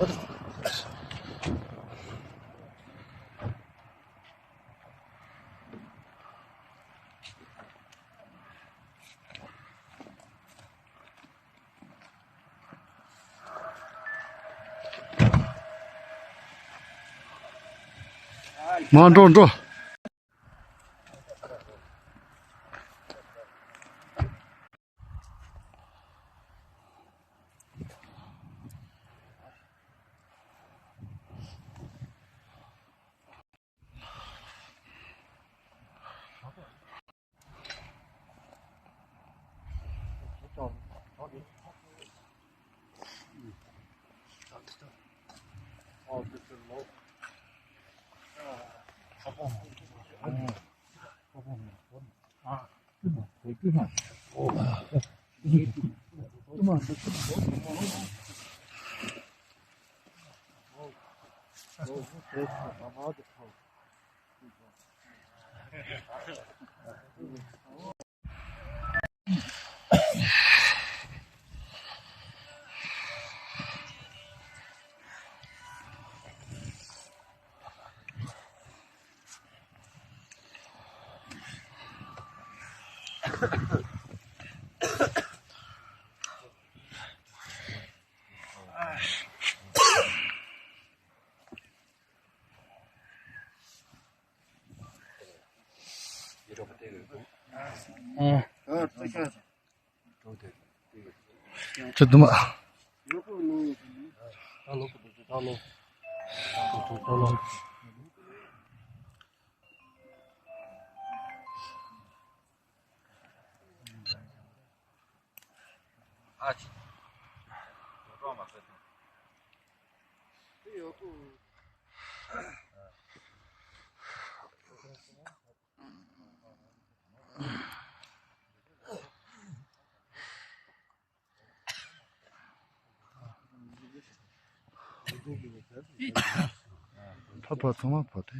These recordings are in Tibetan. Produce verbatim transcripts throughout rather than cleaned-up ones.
མ་འགྲོ་འགྲོ། ཅི་དུ་མ། ཕ་ཕ་ཚང་མ་ཕ་དེ།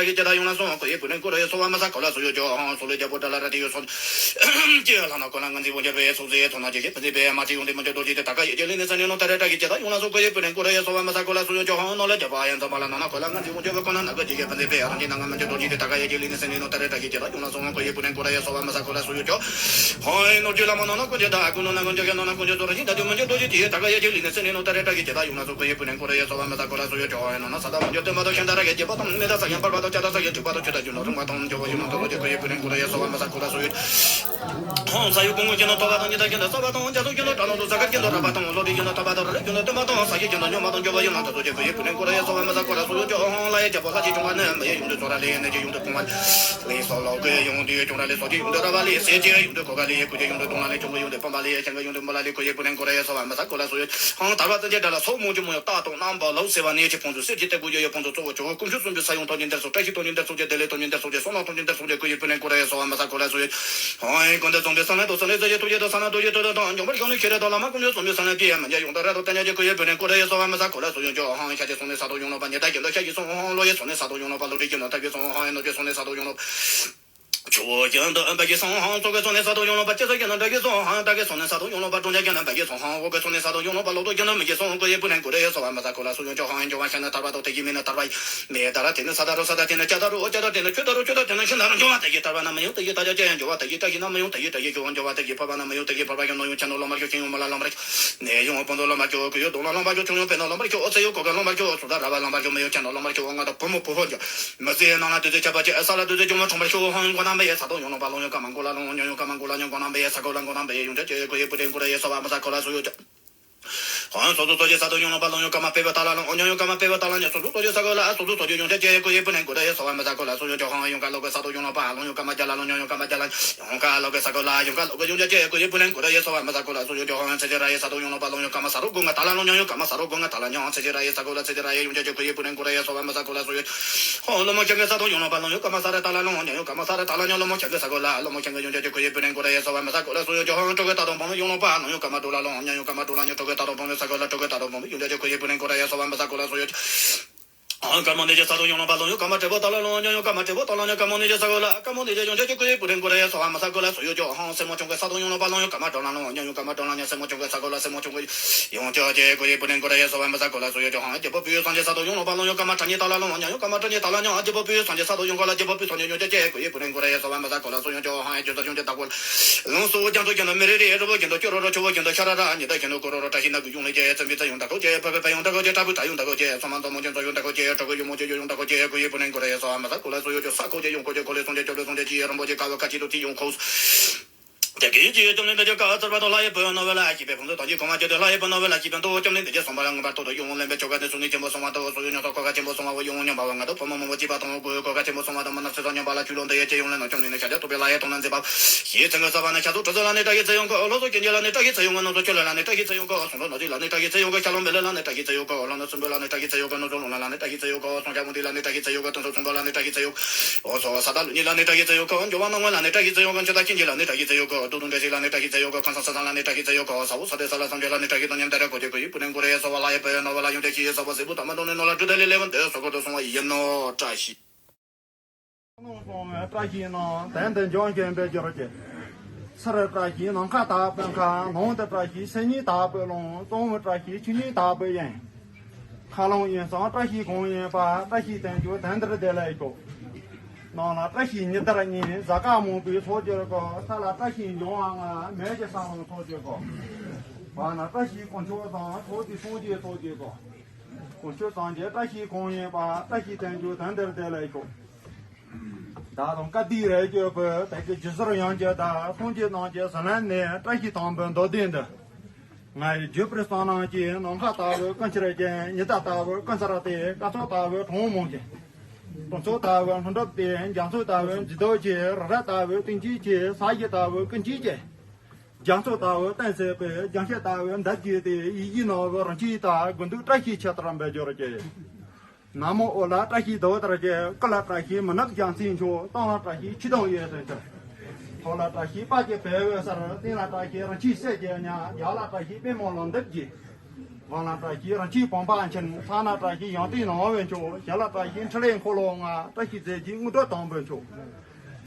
བཀྲ་ཤིས་ཇི་ལྟར་ཡོངས་ལ་གསུངས། སྐུ་ཡི་བུ་ལོན་སྐུ་ར་ཡི་སོ་བ་མ་ས་ཁོ་ལ་སུ་ཡོད་ཀྱང་ཧང་སོ་ལོ་རྒྱལ་པོ་དགྲ་ལ་ར་དེ་ཡོད་སོ། ཀྱེ་ལྷ་ན་ཀོ་ལ་ངན་ཚིག་བོ་རྒྱལ་བའི་སོགས་ཟེར་ཚོ་ན་ཀྱེ་ཀྱེ་ཕན་ཚེ་བའི་མ་ཏི་ཡོང་དེ་མ་འཇོག་རྡོ་རྗེ་དེ་ད་ཀ་ཡེ་ཀྱེ་ལི་ནི་ས་ནི་ནོ་ད་ར་བཀྲ་ཤིས་ཇི་ལྟར་ཡོངས་ལ་གསུངས། སྐུ་ཡི་བུ་ལོན་སྐུ་ར་ཡི་སོ་བ་མ་ས་ཁོ་ལ་སུ་ཡོད་ཀྱང་ཧང་ནོ་ལ་རྒྱལ་པོ་ཨ་ཡན་ཛམ་བ་ལ་ན་ན་ཀོ་ལ་ངན་ཚིག་བོ་རྒྱལ་བའི་ཀོ་ན་ན་ཀ་ཀྱེ་ཀྱེ་ཕན་ཚེ་བའི་ཨ་རང་ཅི་ན་ང་མ་འཇོག་རྡོ་རྗེ་དེ་ད་ཀ་ཡེ་ཀྱེ་ལི་ནི་ས་ནི་ནོ་ད་ར་བཀྲ་ཤིས་ཇི་ལྟར་ཡོངས་ལ་གསུངས། སྐུ་ཡི་བུ་ལོན་སྐུ་ར་ཡི་སོ་བ་མ་ས་ཁོ་ལ་སུ་ཡོད་ཀྱང་ཧང་ནོ་ཀྱེ་ལ་མ་ནོ་ན་ཀོ་ཇེ་ད་ཀུ་ནོ་ན་ཀོ་ཇེ་ཀྱེ་ནོ་ན་ཀོ་ཇེ་སོ་ར་ཅི་ད་དུ་མ་འཇོག་རྡོ་རྗེ་དེ་ད་ཀ་ཡེ་ཀྱེ་ལི་ནི་ས་ནི་ནོ་ད་ར་བཀྲ་ཤིས་ཇི་ལྟར་ཡོངས་ལ་གསུངས། སྐུ་ཡི་བུ་ལོན་སྐུ་ར་ཡི་སོ་བ་མ་ས་ཁོ་ལ་སུ་ཡོད་ཀྱང་ཧང་ནོ་ན་ས་ད་མ་འཇོག་དེ་མ་ཏོ་ཤན་ད་ར་ག་རྒྱལ་པོ་དང་མི་ད་ས་ཡན་པར་བ་དང་ཆ་ད་ས་ཡན་དྲུག་པ་དང་ཆུ་ད་ཀྱེ་ནོ་རིང་བ་དང་འཇོ་བ་ཡོད་ནོ་ད་ལོ་ཀྱེ་སྐུ་ཡི་བུ་ལོན་སྐུ་ར་ཡི་སོ་བ་མ་ས་ཁོ་ལ་སུ་ཡོད། ཧང་ས་ཡོད་ཀུན་ཀྱེ་ནོ་ཐོ་བ་དང་ཉི་ད་ཀྱེ་ནོ་ས་བ་དང་ཇ་སུ་ཀྱེ་ནོ་ཏྲ་ནོ་དུ་ས་ཀར་ཀྱེ་ནོ་ཏྲ་པ་དང་ལོ་རི་ཀྱེ་ནོ་ཏེ་མ་དང་ས་ཀྱེ་ཀྱེ་ནོ་ཉོ་མ་དང་འཇོ་བ་ཡོད་ནོ་ད་ལོ་ཀྱེ་སྐུ་ཡི་བུ་ལོན་སྐུ་ར་ཡི་སོ་བ་མ་ས་ཁོ་ལ་སུ་ཡོད་ཀྱང་ཧང་ལ་ཡི་རྒྱལ་པོ་ལྷ་ཆེ་ཆུང་བ་ནི་མ་ཡི་ཡོང་དུ་ཚོ་ར་ལི་ནི་ཀྱེ་ཡོང་དུ་ཕུང་བ་ལི་སོ་ཀྱེ་ཡོང་དུ་ར་བ་ལི་སེ་ཀྱེ་ཡོང་དུ་ཁོ་ག་ལི་ཀུ་ཀྱེ་ཡོང་དུ་དུང་ལ་ལི་ཆུང་གི་ཡོང་དུ་པམ་པ་ལི་ཡ་ཆང་གི་ཡོང་དུ་མོ་ལ་ལི་སྐུ་ཡི་བུ་ལོན་སྐུ་ར་ཡི་སོ་བ་མ་ས་ཁོ་ལ་སུ་ཡོད། ཧང་དར་བ་ཙན་གྱི་དགྲ་ལ་སོགས་མང་ཆེ་མོ་ཡོད། རྟ་དང་རྣམ་པ་ལོ་ཟེར་བ་ནི་ཆེ་ཕུང་སུ་གསེར་གྱི་སྟེགས་བུ་ཡོད་ཡོད་ཕུང་སུ་གཙོ་བོ་ཆུ་བོ་ཀུན་ཆུ་གསུམ་པའི་ས་ཡོང་ཐོག་ཉིན་དར་སོགས་བཀྲ་ཤིས་ཐོག་ཉིན་དར་སོགས་ཀྱི་བདེ་ལེགས་ཐོག་ཉིན་དར་སོགས་ཀྱི་སོ་ནམ་ཐོག་ཉིན་དར་སོགས་ཀྱི་སྐུ་ཡི་བུ་ལོན་སྐུ་ར་ཡི་སོ་བ་མ་ས་ཁོ་ལ་སུ་ཡོད། ཧང་ཀུན་ཏུ་བཟང་པོའི་ས་ལ་དོ་ས་ལ་ས་ཡི་ཐུགས་རྗེ་དང་ས་ན་ཐུགས་རྗེ་དང་ས་ན་ཐུགས་རྗེ་དང་འཇོམས་པར་ཤོག་ནི་ཤེས་རབ་དང་བླ་མ་ཀུན་ལས་བཟང་པོའི་ས་ལ་ཀྱེ་མ་ཉེས་ཡོང་དང་ར་དང་བརྟན་ཉག་གི་སྐུ་ཡི་བུ་ལོན་སྐུ་ར་ཡི་སོ་བ་མ་ས་ཁོ་ལ་སུ་ཡོད་ཀྱང་ཧང་ཤ་ཆེ་སོང་ནི་ས་དོ་ཡོང་ལོ་པ་ཉེ་ད་ཀྱེ་འདོ་ཤ་ཡི་སོང་ཧང་ལོ་ཡི་སོང་ནི་ས་དོ་ཡོང་ལོ་པ་ལོ་རི་ཀྱེ་ནོ་ཐབས་ཀྱི་སོང་ཧང་ཡི་ནོ་ཀྱེ་སོང་ནི་ས་དོ་ཡོང་ལོ་པ། ཆུ་བོ་ཀྱེ་ནོ་ཏེ་ཨམ་པ་ཀྱེ་སོང་ཧང་ཚོ་ཀྱེ་སོང་ནི་ས་དོ་ཡོང་ལོ་པ་ཀྱེ་སོ་ཀྱེ་ནོ་འདྲ་ཀྱེ་སོང་ཧང་འདྲ་ཀྱེ་སོང་ནི་ས་དོ་ཡོང་ལོ་པ་གྲོང་ཁྱེར་ཀྱེ་ནོ་འབའ་ཀྱེ་སོང་ཧང་འོ་ཀྱེ་སོང་ནི་ས་དོ་ཡོང་ལོ་པ་ལོ་ཏོ་ཀྱེ་ནོ་མི་ཀྱེ་སོང་ཀུ་ཡི་བུ་ལོན་སྐུ་ར་ཡི་སོ་བ་མ་ས་ཁོ་ལ་སུ་ཡོད་ཀྱང་ཧང་ཡི་འགྱོ་བ་ཤ་ནི་དར་བ་དོ་ཏེ་ཀྱེ་མི་ནི་དར་བ་ཡི་མེ་དར་ཏེ་ནི་ས་དར་རོ་ས་དར་ཏེ་ནི་ཆུ་དར་རོ་ཆུ་དར་ཏེ་ནི་ཆུ་དར་རོ་ཆུ་དར་ཏེ་ནི་ཤིང་དར་རོ་འགྱོ་བ་ཏེ་ཀྱེ་དར་བ་ན་མི་ཡོང་ཏེ་ཀྱེ་དར་ཡ་ཀྱེ་ཡང་འགྱོ་བ་ཏེ་ཀྱེ་དར་ཤིང་ན་མི་ཡོང་ཏེ་ཀྱེ་དར་ཡེ་འགྱོ་བ་འགྱོ་བ་ཏེ་ཀྱེ་ཕ་བ་ན་མི་ཡོང་ཏེ་ཀྱེ་ཕ་བ་གྱོ་ནོ་ཡོང་ཆ་ནོ་ལོ་མར་གྱོ་ཤིང་ཡོང་མ་ལ་ལོ་མར་གྱོ་ནེ་ཡོང་སྤོན་ཏོ་ལོ་མར་གྱོ་གུ་ཡོ་དུང་ལ་ལོ་མར་གྱོ་ཆུང་ཡོང་པེ་ནོ་ལོ་མར་གྱོ་ཨོ་ཚེ་ཡོ་གོ་ག་ལོ་མར་གྱོ་ཨོ་སུ་ད་ར་བ་ལོ་མར་གྱོ་མི་ཡོ་ཆ་ནོ་ལོ་མར་གྱོ་ཨོ་ང་ད་བུ་མོ་བུ་ཕོ་གྱོ། མི་ཚེ་ནང་ལ་དུས་ཚོད་ཆད་པ་ཅིག་ས་ལ་དུས་ཚོད་རྒྱུན་མ་ཚང་བར་ཤོག་ཧང་མགོ་ནག་པའི་ས་དོ་ཡོང་ལོ་པ་ལོང་ཡོ་ཀ་མ་མགོ་ལ་ལོང་ཉོ་ཡོ་ཀ་མ་མགོ་ལ་ཉོ་མགོ་ནག་པའི་ས་གོ་ལ་མགོ་ནག་པའི་ཡོང་ཆ་ཅེ་ཀུ་ཡི་བུ་ལོན་སྐུ་ར་ཡི་སོ་བ་མ་ས་ཁོ་ལ་སུ་ཡོད་ཀྱང་། ཧང་སོ་སོ་སོ་ཅེ་ས་དོ་ཡོང་ལོ་པ་ལོང་ཡོ་ཀ་མ་པེ་བ་ཏ་ལ་ལོང་ཉོ་ཡོ་ཀ་མ་པེ་བ་ཏ་ལ་ཉོ་སོ་སོ་སོ་ཅེ་ས་གོ་ལ་ཨ་སོ་སོ་སོ་ཅེ་ཡོང་ཆ་ཅེ་ཀུ་ཡི་བུ་ལོན་སྐུ་ར་ཡི་སོ་བ་མ་ས་ཁོ་ལ་སུ་ཡོད་ཀྱང་ཧང་ཡོང་ཀ་ལོ་ཀེ་ས་དོ་ཡོང་ལོ་པ་ལོང་ཡོ་ཀ་མ་རྒྱ་ལ་ལོང་ཉོ་ཡོ་ཀ་མ་རྒྱ་ལ་ཡོང་ཀ་ལོ་ཀེ་ས་གོ་ལ་ཡོང་ཀ་ལོ་ཀེ་ཡོང་ཆ་ཅེ་ཀུ་ཡི་བུ་ལོན་སྐུ་ར་ཡི་སོ་བ་མ་ས་ཁོ་ལ་སུ་ཡོད་ཀྱང་ཧང་ཚེ་ཅེ་ར་ཡི་ས་དོ་ཡོང་ལོ་པ་ལོང་ཡོ་ཀ་མ་ས་རོ་གུ་ང་ཏ་ལ་ལོང་ཉོ་ཡོ་ཀ་མ་ས་རོ་གུ་ང་ཏ་ལ་ཉོ་ཚེ་ཅེ་ར་ཡི་ས་གོ་ལ་ཚེ་ཅེ་ར་ཡི་ཡོང་ཆ་ཅེ་ཀུ་ཡི་བུ་ལོན་སྐུ་ར་ཡི་སོ་བ་མ་ས་ཁོ་ལ་སུ་ཡོད། ཧོ་ལོ་མོ་ཁྱང་གི་ས་དོ་ཡོང་ལོ་པ་ལོང་ཡོ་ཀ་མ་ས་ར་ཏ་ལ་ལོང་ཉོ་ཡོ་ཀ་མ་ས་ར་ཏ་ལ་ཉོ་ལོ་མོ་ཁྱང་གི་ས་གོ་ལ་ལོ་མོ་ཁྱང་གི་ཡོང་ཆ་ཅེ་ཀུ་ཡི་བུ་ལོན་སྐུ་ར་ཡི་སོ་བ་མ་ས་ཁོ་ལ་སུ་ཡོད་ཀྱང་ཧང་ཀྲོ་གི་ཏ་དོ་བོང་བུ་ཡོང་ལོ་པ་ལོང་ཡོ་ཀ་མ་ཀྲོ་ལ་ལོང་ཉོ་ཡོ་ཀ་མ་ཀྲོ་ལ་ཉོ་ཀྲོ་གི་ཏ་དོ་བོང་བུ་ས་གོ་ལ་ཀྲོ་གི་ཏ་དོ་བོང་བུ་ཡོང་ཆ་ཅེ་ཀུ་ཡི་བུ་ལོན་སྐུ་ར་ཡི་སོ་བ་མ་ས་ཁོ་ལ་སུ་ཡོད། ཧང་ཀར་མོ་ནི་ཅེ་ས་དོ་ཡོང་ལོ་པ་ལོང་ཡོ་ཀ་མ་ཏྲེ་བོ་ཏ་ལ་ལོང་ཉོ་ཡོ་ཀ་མ་ཏྲེ་བོ་ཏ་ལ་ཉོ་ཀར་མོ་ནི་ཅེ་ས་གོ་ལ་ཀར་མོ་ནི་ཅེ་ཡོང་ཆ་ཅེ་ཀུ་ཡི་བུ་ལོན་སྐུ་ར་ཡི་སོ་བ་མ་ས་ཁོ་ལ་སུ་ཡོད་ཀྱང་ཧང་སེ་མོ་ཁྱང་གི་ས་དོ་ཡོང་ལོ་པ་ལོང་ཡོ་ཀ་མ་ཏྲོ་ལ་ལོང་ཉོ་ཡོ་ཀ་མ་ཏྲོ་ལ་ཉོ་སེ་མོ་ཁྱང་གི་ས་གོ་ལ་སེ་མོ་ཁྱང་གི་ཡོང་ཆ་ཅེ་ཀུ་ཡི་བུ་ལོན་སྐུ་ར་ཡི་སོ་བ་མ་ས་ཁོ་ལ་སུ་ཡོད་ཀྱང་ཧང་རྒྱལ་པོ་བུ་ཡི་སངས་རྒྱས་ས་དོ་ཡོང་ལོ་པ་ལོང་ཡོ་ཀ་མ་ཏྲ་ཉི་ཏ་ལ་ལོང་ཉོ་ཡོ་ཀ་མ་ཏྲ་ཉི་ཏ་ལ་ཉོ་རྒྱལ་པོ་བུ་ཡི་སངས་རྒྱས་ས་དོ་ཡོང་ཀ་ལ་རྒྱལ་པོ་བུ་སངས་རྒྱས་ཡོང་ཆ་ཅེ་ཀུ་ཡི་བུ་ལོན་སྐུ་ར་ཡི་སོ་བ་མ་ས་ཁོ་ལ་སུ་ཡོད་ཀྱང་ཧང་ཡ་ཅུ་ས་ཡོང་ཆ་ད་ཀོ་ལོང་སུ་རྒྱང་ཐོ་ཀྱེ་ནོ་མི་རེ་རེ་རི་བོ་ཀྱེ་ནོ་ཅོ་རོ་རོ་ཆུ་བོ་ཀྱེ་ནོ་ཤ་ར་ར་ཉི་ད་ཀྱེ་ནོ་ཀོ་རོ་རོ་བཀྲ་ཤིས་ནག་གི་ཡོང་ལེ་ཀྱེ་ཙམ་པི་ཙ་ཡོང་ད་ཀོ་ཀྱེ་ཕ་ཕི་ཕ་ཡོང་ད་ཀོ་ཀྱེ་ཏྲ་བུ་ཏྲ་ཡོང་ད་ཀོ་ཀྱེ་སོ་མ་ཛོ་མོ་ཀྱེ་ཛོ་ཡོང་ད་ཀོ་ཀྱེ་ཕྲུ་གུ་ཡོ་མོ་ཀྱེ་ཡོ་ཡོང་ད་ཀོ་ཀྱེ་ཕྲུ་གུ་ཡི་བུ་ལོན་སྐུ་ར་ཡི་སོ་བ་མ་ས་ཁོ་ལ་སུ་ཡོད་ཀྱང་ས་ཁོ་ཀྱེ་ཡོང་ཁོ་ཀྱེ་ཁོ་ལེ་སོང་ཀྱེ་ཅོ་ལེ་སོང་ཀྱེ་ཅི་ཡེ་རོང་པོ་ཀྱེ་ཀ་བོ་ཀ་ཅི་དུ་ཏི་ཡོང་ཁོ་སུ། དེ་གི་ཅི་ཡོད་ཀྱང་ལེ་འདི་ཀྱེ་ཀ་ཚར་བ་དང་ལྷ་ཡི་བུ་ནོ་བེ་ལ་ཅི་པེ་ཕུང་དུ་དང་ཅི་གོ་མ་ཅི་དུ་ལྷ་ཡི་བུ་ནོ་བེ་ལ་ཅི་པེ་འདུ་ཀྱང་ལེ་འདི་ཀྱེ་སོང་པ་ལ་ངུ་པར་ཐོ་དུ་ཡོང་ལེན་པེ་ཆོ་ག་འདི་སུ་ནི་ཆེན་པོ་སོང་བ་དོ་སུ་ཡོང་ཉོ་ཐོ་ཁོ་ག་ཆེན་པོ་སོང་བ་བོ་ཡོང་ཉོ་བ་བ་ང་དོ་ཕོ་མོ་མོ་བོ་ཅི་པ་དང་བོ་གོ་ཡོ་ཁོ་ག་ཆེན་པོ་སོང་བ་དང་མ་ན་སི་སོ་ཉོ་བ་ལ་ཆུ་ལོང་དེ་ཡེ་ཅི་ཡོང་ལེ་ནོ་ཀྱང་ལེ་ནི་ཤ་ཇ་ཐོ་པེ་ལྷ་ཡི་ཐོ་ན་མཛེས་པ། ཡིད་ཚིམ་གི་ས་བ་ན་ཤ་ཚུ་ཁྲི་ཚུ་ལ་ནི་བཀྲ་ཤིས་ཚེ་ཡོང་གོ། ལྷོ་སུ་ཀྱེ་ཉི་ལ་ནི་བཀྲ་ཤིས་ཚེ་ཡོང་གོ། ནུབ་སུ་ཆུ་ལ་ལ་ནི་བཀྲ་ཤིས་ཚེ་ཡོང་གོ། སུང་ལོ་ནོ་ཏི་ལ་ནི་བཀྲ་ཤིས་ཚེ་ཡོང་གོ། ཤ་ལོ་མེ་ལེ་ལ་ནི་བཀྲ་ཤིས་ཚེ་ཡོང་གོ། ལྷོ་ནུབ་སུམ་བུ་ལ་ནི་བཀྲ་ཤིས་ཚེ་ཡོང་གོ། སུང་ཤ་མུ་ཏི་ལ་ནི་བཀྲ་ཤིས་ཚེ་ཡོང་གོ། སུང་ཤ་མུ་ཏི་ལ་ནི་བཀྲ་ཤིས་ཚེ་ཡོང་གོ། སྟོན་སོ་སུམ་བུ་ལ་ནི་བཀྲ་ཤིས་ཚེ་ཡོང་གོ། འོ་སོ་ས་ད་ལུ་ཉི་ལ་ནི་བཀྲ་ཤིས་ཚེ་ཡོང་གོ། འགྱོ་བ་ནང་ངོས་ལ་ནི་བཀྲ་ཤིས་ཚེ་ཡོང་གོ། ཆུ་ད་ཁྱིན་ཅི་ལ་ནི་བཀྲ་ཤིས་ཚེ་ཡོང་གོ། ཏུ་ཏུ་འདྲ་ཤིས་ལ་ནི་བཀྲ་ཤིས་ཚེ་ཡོང་གོ། ཁང་ས་ས་ས་ལ་ནི་བཀྲ་ཤིས་ཚེ་ཡོང་གོ། ས་བོ་ས་དེ་ས་ལ་སམ་བྱེ་ལ་ནི་བཀྲ་ཤིས་ཚེ་ཉམས་ད་ར་གོ་ཅེ་གོ་ཡི་བུ་ལོན་སྐུ་ར་ཡི་སོ་བ་ལྷ་ཡི་བུ་ནོ་བེ་ལ་ཡོང་དེ་ཅི་ཡི་ས་བོ་སི་བུ་ད་མ་དོ་ནི་ནོ་ལ་ཏུ་ད་ལི་ལེ་བན་དེ་སོ་གོ་དོ་སོང་བ་ཡི་ཡེ་ནོ་བཀྲ་ཤིས། ལུང་སོང་བའི་བཀྲ་ཤིས་ནང་དན་དེ་འཇོམས་མཁན་པའི་རྒྱུར་གྱི། ཚུར་བཀྲ་ཤིས་ནམ་མཁའ་དག་པའི་མཁའ། ནང་དུ་བཀྲ་ཤིས་སེམས་ཉིད་དག་པའི་ཀློང་། གཙང་བོ་བཀྲ་ཤིས་ཆོས་ཉིད་དག་པའི་དབྱིངས། མཁའ་ཀློང་ཡིན་ཙང་བཀྲ་ཤིས་གང་ཡིན་པ། བཀྲ་ཤིས་དོན་གྱི་དོན་འདིར་བདེ་ལེགས་ཤོག། ནང་ལ་བཀྲ་ཤིས་ཉི་ཟླ་གཉིས། གཟའ་སྐར་མང་པོའི་ཚོགས་ཀྱི་སྐོར། ས་ལ་བཀྲ་ཤིས་འབྱུང་བ་ལྔ། མེ་ལྕེ་བསམ་རུང་ཚོགས་ཀྱི་སྐོར། བར་ན་བཀྲ་ཤིས་དཀོན་མཆོག་དང་། ཕྱོགས་དུས་སངས་རྒྱས་ཚོགས་ཀྱི་སྐོར། དཀོན་མཆོག་སངས་རྒྱས་བཀྲ་ཤིས་གང་ཡིན་པ། བཀྲ་ཤིས་བསྟན་བཅོས་དོན་འདིར་བདེ་ལེགས་ཤོག། བདག་དང་སྐལ་ལྡན་རིགས་ཀྱི་བུ། བདག་གི་རྒྱུ་ཟོར་ཡོངས་ཀྱི་བདག། སངས་རྒྱས་རྣམས་ཀྱི་ཟིལ་གནོན་ནས། བཀྲ་ཤིས་དམ་པའི་མདོ་སྡེ་འདི། ང་ཡི་བརྒྱུད་པའི་གསུང་རྣམས་ཀྱིས། ནམ་མཁའ་ལྟ་བུའི་ཀུན་ཁྱེར་ཅན། ཉི་ཟླ་ལྟ་བུའི་ཀུན་གསལ་ཏེ། སྐར་ཚོགས་ལྟ་བུའི་གྲངས་མང་ཅན། སྤྲིན་ཚོགས་ལྟ་བུའི་ལྷུན་གྲུབ་སྟེ། རྒྱ་མཚོ་ལྟ་བུའི་འཇིགས་སྟོབས་ཀྱིས། རི་རབ་ལྟ་བུའི་གཏིང་སྐྱེས་ཀྱིས། ས་གཞི་ལྟ་བུའི་ཀུན་སྐྱེས་ཀྱིས། རྒྱ་མཚོ་ལྟ་བུའི་གཏིང་ཟབ་པའི། རྒྱང་ཤེལ་ལྟ་བུའི་འདབ་བརྒྱས་ཏེ། ཡིད་བཞིན་ནོར་བུའི་རིན་ཆེན་རྟ། དགུང་དུས་བཀྲ་ཤིས་ཆེ་ལྟར་འབེབས་གྱུར་ཅིག། ན་མོ། འོག་ལ་བཀྲ་ཤིས་ཟླ་བ་ལྟར་གྱི། སྐུ་ལ་བཀྲ་ཤིས་མི་ནག་རྒྱལ་མཚན་མཆོག། གདོང་ལ་བཀྲ་ཤིས་ཆུ་དང་འོད་ཟེར་འཆར། ཐོག་ལ་བཀྲ་ཤིས་དཔལ་གྱི་བེའུ་གསལ། སྟེང་ལ་བཀྲ་ཤིས་རིན་ཆེན་གསེར་གྱི་ཉ། རྒྱབ་ལ་བཀྲ་ཤིས་པདྨོ་ལུང་འདབ་བརྒྱད། བར་ན་བཀྲ་ཤིས་རིན་ཆེན་བུམ་པ་ཆེན། ས་ན་བཀྲ་ཤིས་ཡང་སྟེང་ནོར་བུའི་མཆོག། ཞབས་ལ་བཀྲ་ཤིས་ཕྲིན་ལས་འཁོར་ལོ་ལྔ། བཀྲ་ཤིས་རྫས་ཀྱི་དངོས་གྲུབ་དམ་པའི་མཆོག།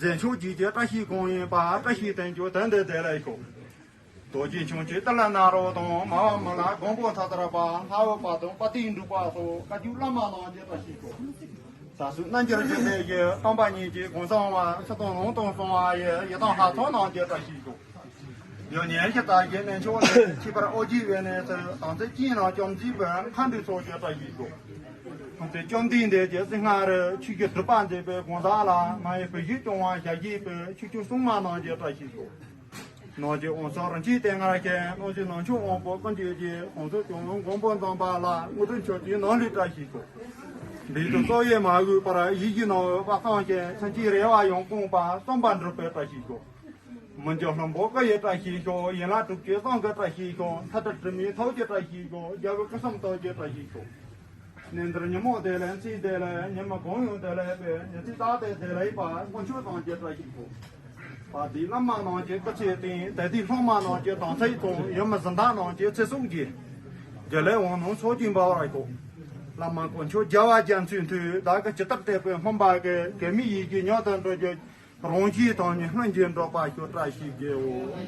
རྫས་མཆོག་བརྒྱད་ཀྱི་བཀྲ་ཤིས་གང་ཡིན་པ། བཀྲ་ཤིས་བསྟན་བཅོས་དོན་འདིར་བདེ་ལེགས་ཤོག། རྡོ་རྗེ་འཆང་ཆེན་ཏི་ལ་ནཱ་རོ་དང་། མར་པ་མི་ལ་མགོན་པོ་ཐ་ཐར་པ། ལྷ་འོད་དཔལ་དང་དཔལ་ལྡན་འབྲུག་པ་སོགས། བཀའ་བརྒྱུད་བླ་མ་རྣམས་ཀྱི་བཀྲ་ཤིས་ཤོག། ས་སྲོས་རྣལ་འབྱོར་རྒྱུད་སྡེ་བཞི། སྟོན་པ་ཉིད་ཀྱི་གོ་འཕང་བ། ཕྱི་དང་ནང་དང་གསང་བ་ཡི། ཡི་དམ་ལྷ་ཚོགས་རྣམས་ཀྱི་བཀྲ་ཤིས་ཤོག། ཡང་ཉེར་ཞི་རྟ་བཞོན་གནས་མཆོག་ནས། ཁྱད་པར་ཨོ་རྒྱན་འོད་གསལ་དང་། མཚན་ཅན་རྣམས་བཅོམ་མཛད་པའི། མཁའ་འགྲོའི་ཚོགས་ཀྱི་བཀྲ་ཤིས་ཤོག། དམ་ཚིག་བཅོམ་ལྡན་འདས་ཀྱི་སྲིད་སྔར་རེ། ཆོས་ཀྱི་སྒྲུབ་པ་མཛད་པའི་གང་ཟག་ལ། ང་ཡི་བུ་བཞིན་སྐྱོང་བར་ཞལ་བཞེས་པའི། ཆོས་སྐྱོང་སྲུང་མ་རྣམས་ཀྱི་བཀྲ་ཤིས་ཤོག། ནང་གི་དབང་ཕྱུག་རིན་ཆེན་སྡེ་ལྔ་མཁྱེན། ནང་གི་ནང་མཆོག་དབང་པོ་ཀུན་གྱི་རྗེ། གང་ཟག་སྐྱོང་བའི་མགོན་པོ་འཛིན་པ་ལ། དངོས་གྲུབ་མཆོག་གི་ནོར་ལུས་བཀྲ་ཤིས་ཤོག། འདི་དག་ཚོགས་ཡིས་མ་གོས་པར། ཡིད་བཞིན་ནོར་བུ་དཔལ་བཟང་ཞིང་། མཚན་ཅན་རེ་བ་ཡོངས་སྐོང་བ། བསམ་པ་འགྲུབ་པའི་བཀྲ་ཤིས་ཤོག། མི་འགྱུར་ལྷུན་པོ་སྐུ་ཡི་བཀྲ་ཤིས་ཤོག། ཡན་ལག་དྲུག་ཅུའི་གསང་སྔགས་བཀྲ་ཤིས་ཤོག། མཐའ་བྲལ་དྲི་མེད་ཐུགས་ཀྱི་བཀྲ་ཤིས་ཤོག། རྒྱལ་བའི་སྐུ་གསུང་ཐུགས་ཀྱི་བཀྲ་ཤིས་ཤོག། གནས་འདིར་ཉིན་མོ་བདེ་ལེགས་མཚན་བདེ་ལེགས། ཉི་མ་གང་ཡང་བདེ་ལེགས་པའི། ཉི་ཚེ་རྟག་ཏུ་བདེ་ལེགས་པ། དཀོན་མཆོག་གསུམ་གྱི་བཀྲ་ཤིས་ཤོག། དཔལ་ལྡན་བླ་མ་རྣམས་ཀྱི་སྐུ་ཚེ་བརྟན། དད་ལྡན་སློབ་མ་རྣམས་ཀྱི་དམ་ཚིག་ཐོབ། ཡུམ་གཟི་མདངས་རྣམས་ཀྱི་ཚེ་སྲོག་རྒྱས། དགེ་ལེགས་དབང་རྣོན་ཚོགས་ཀྱིས་འབར་བར་ཤོག། བླ་མ་དཀོན་མཆོག་རྒྱལ་བ་རྒྱ་མཚོའི་མཐུས། བདག་གིས་ཇི་ལྟར་བསྟན་པའི་སྨོན་པ་གིས། གེགས་མེད་ཡིད་ཀྱི་མྱུར་དུ་འགྲུབ་གྱུར། རང་གཞན་དོན་གཉིས་ལྷུན་གྱིས་འགྲུབ་པར་ཤོག། བཀྲ་ཤིས་བདེའོ།